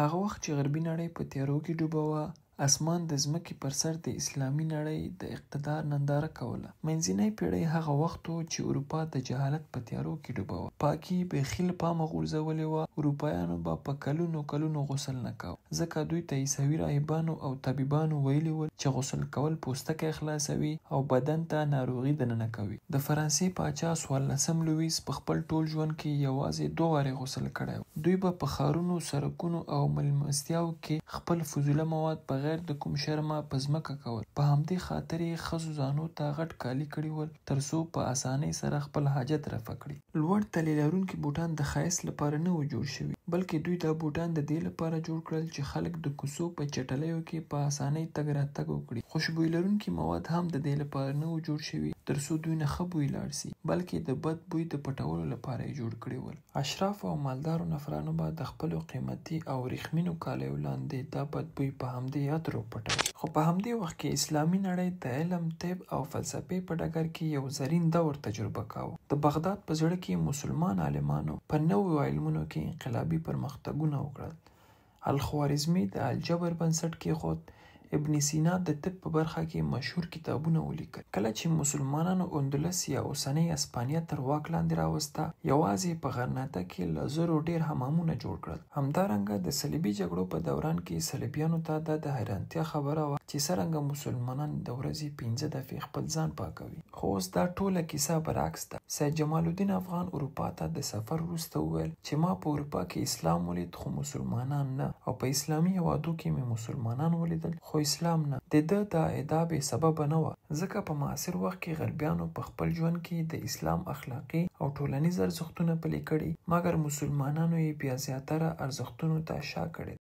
هغه وخت چې غربي نړۍ په تیارو کې ډوبه وه، اسمان د ځمکې پر سر د اسلامي نړۍ د اقتدار ننداره کوله. منځنۍ پېړۍ هغه وخت و چې اروپا د جهالت په تیارو کې ډوبه وه. پاکي یې بیخي له پامه غورځولې وه. اروپایانو به په کلونو کلونو غسل نه کاوه، ځکه دوی ته عیسوي راهبانو او طبیبانو ویلي ول چې غسل کول پوستکی خلاصوي او بدن ته ناروغي دننه کوي. د فرانسې پاچا څوارلسم لویس په خپل ټول ژوند کې یوازې دوه وارې غسل کړی و. دوی به په ښارونو، سرکونو او مېلمستیاوو کې خپل فضوله مواد بغیر د کوم شرمه په ځمکه کول. په همدې خاطر یې ښځو ځانو ته غټ کالي کړي ول تر څو په اسانۍ سره خپل حاجت رفع کړي. لوړ تلې لرونکي بوټان د ښایست لپاره نه وو جوړ شوي، بلکې دوی دا بوټان د دې لپاره جوړ کړل چې خلک د کوڅو په چټلیو کې په اسانۍ تګ راتګ وکړي. خوشبويي لرونکي مواد هم د دې لپاره نه وو جوړ شوي تر څو دوی نه ښه بوی لاړ سي، بلکې د بد بوی د پټولو لپاره یې جوړ کړي ول. اشرافو او مالدارو نفرانو به د خپلو قیمتي او ریښمینو کالیو لاندې دا بد بوی په همدې عطرو پټول. خو په همدې وخت کې اسلامي نړۍ د علم، طب او فلسفې په ډګر کې یو زرین دور تجربه کاوه. د بغداد په زړه کې مسلمان عالمانو په نویو علمونو کې انقلابي پرمختګونه وکړل. الخوارزمي د الجبر بنسټ کېښود. ابن سینا د طب په برخه کې مشهور کتابونه ولیکل. کله چې مسلمانانو اندلس یا اوسنۍ اسپانیا تر واک لاندې راوسته، یوازې یې په غرناطه کې له زرو ډېر حمامونه جوړ کړل. همدارنګه د صلیبي جګړو په دوران کې صلیبیانو ته دا د حیرانتیا خبره وه چې څرنګه مسلمانان د ورځې پنځه دفعې خپل ځان پاکوي. خو اوس دا ټوله کیسه برعکس ده. سید جمال الدین افغان اروپا ته د سفر وروسته وویل چې ما په اروپا کې اسلام ولید خو مسلمانان نه او په اسلامي هېوادو کې مې مسلمانان ولیدل خو اسلام نه. د ده دا ادعا بې سببه نه وه، ځکه په معاصر وخت کې غربیانو په خپل ژوند کې د اسلام اخلاقي او ټولنیز ارزښتونه پلي کړي، مګر مسلمانانو یې بیا زیاتره ارزښتونو ته شا کړې ده.